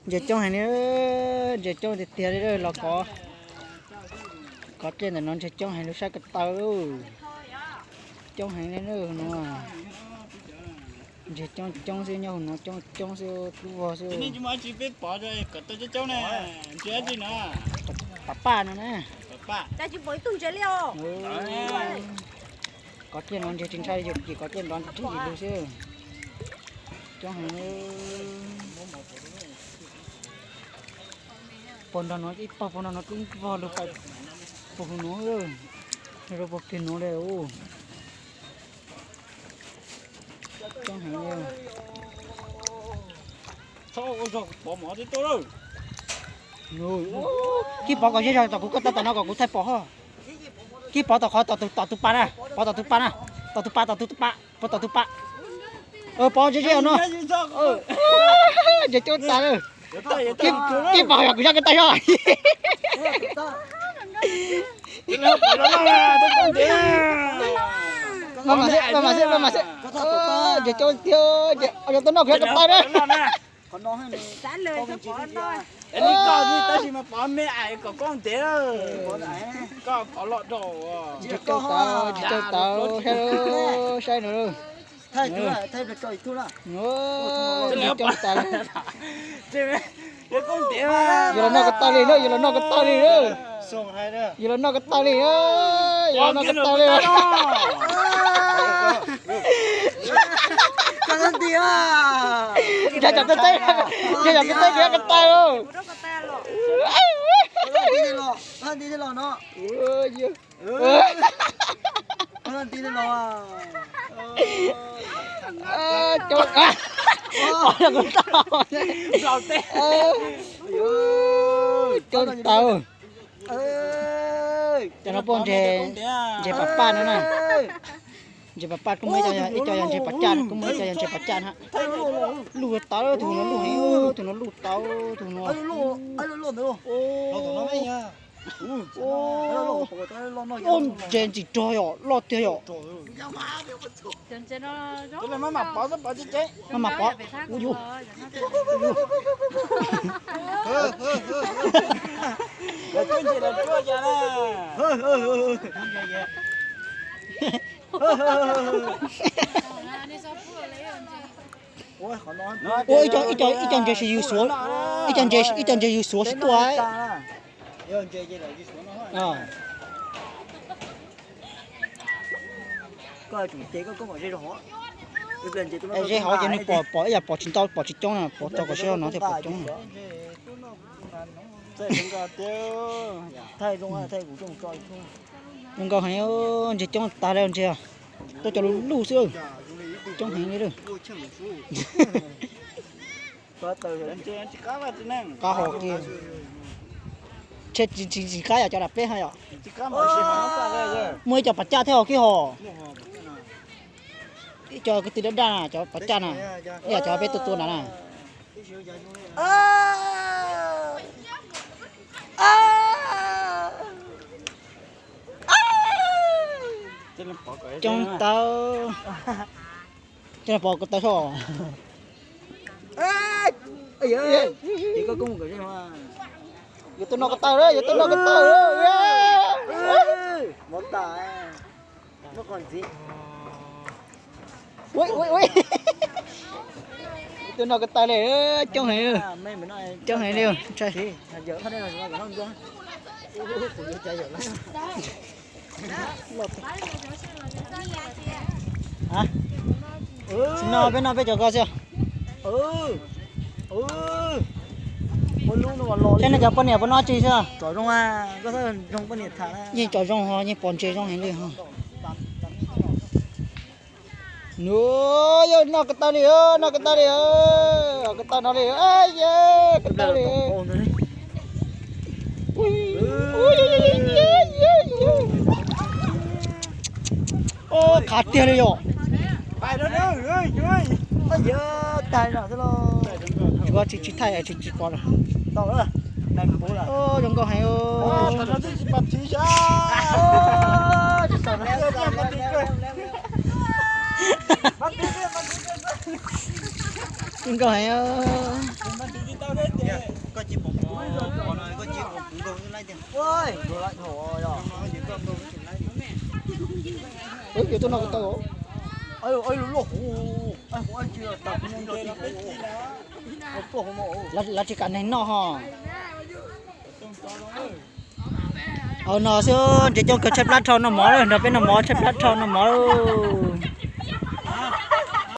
Ntses coob heev li, ntses coob tiag tiag li los kov. Kov dlej ntawm no ntses coob heev li, saib ko taw lauj. Coob heev li no. Ntses coob coob xwb, nyob hauv no coob coob xwb, dub vog xwb. Pab paj no na. Kov dlej no ntses tsis ntshai li, yus cim kov dlej nrov ntws yim lug xwb. Coob heev. Puag nrag no ib pawg puag nrag no dub vog lug pais puag hauv no, rau puag pem no li. Coob heev. Kib pov kom zej zog tom kuv ko taw tam no kom kuv thaij pom ho. Kib pov tom qhov tom tus pa na, pov tom tus pa na, tom tus pa, tom tus pa, pov tom tus pa. Pov zej zog no. Ntses coob tas lawm. Kib pov kom kuv zaj ko taw ho. Mas mas xwb, mas mas xwb. Ntses coob tiag, yog tuaj noj kuv zaj ko taw na. Ntses coob tas, ntses coob tas, saib no. Ntses coob tas. Yus los noj ko taw li na, yus los noj ko taw li na. Yus los noj ko taw li, yus los noj ko taw li. Ntses coob tas, ntses coob tas, ntses coob tas. Coob tas. Cov no puab ntses pas paj no na. Ntses pas paj kuj muaj ib co yog ntses pas caj, kuj muaj ib co yog ntses pas caj na. Luj tas, tus no luj heev, tus no luj tau, tus no. Ub, ntses ntxim rog yom, loj tiag yom. Maj mam pov, ub yus. Ua ib co ntses, ib co ntses yws xuav, ib co ntses yws xuav sib tua. Ze hov ces nws pom, pom ib yam pom tsis ntau, pom tsis coob na, pom tau kom sib ho no thiaj pom coob na. Zoo nkauj heev, ntses coob tas li ntses, tuaj cov luj luj xwb, coob heev li. Qab hos kiag. Tsis qab yom, cov dam peb ho yom. Muaj ib co pas caj thiab hos kiag hos. Ib co kwv tw daj daj na, cov pas caj na, ib yam cov peb tua tua ntawd na. Coob tau. Coj pom ko taw soj. Yuav tuaj noj ko taw, yuav tuaj noj ko taw. Ua ua ua, tuaj noj ko taw li, coob heev, coob heev li. Tsis noj, peb noj peb cov ko xwb. Saib nej cov poj niam puas noj tsi xwb. Yeej cov zoo ho, yeej pom ntses zoo heev li ho. Nws yog noj ko taw li, noj ko taw li, ko taw no li, ko taw li. Qhav tiag li yom. Yuav tsis tsis thaij tsis tsis pom. Zoo nkauj heev. Zoo nkauj heev. Ub, yuav tuaj noj ko taw. Lawv tsis kam neeg noj ho. Hauv no xwb, nrhiav coob kawg, tshaib plab dhau noj mov, nrog peb noj mov, tshaib plab dhau noj mov lauj.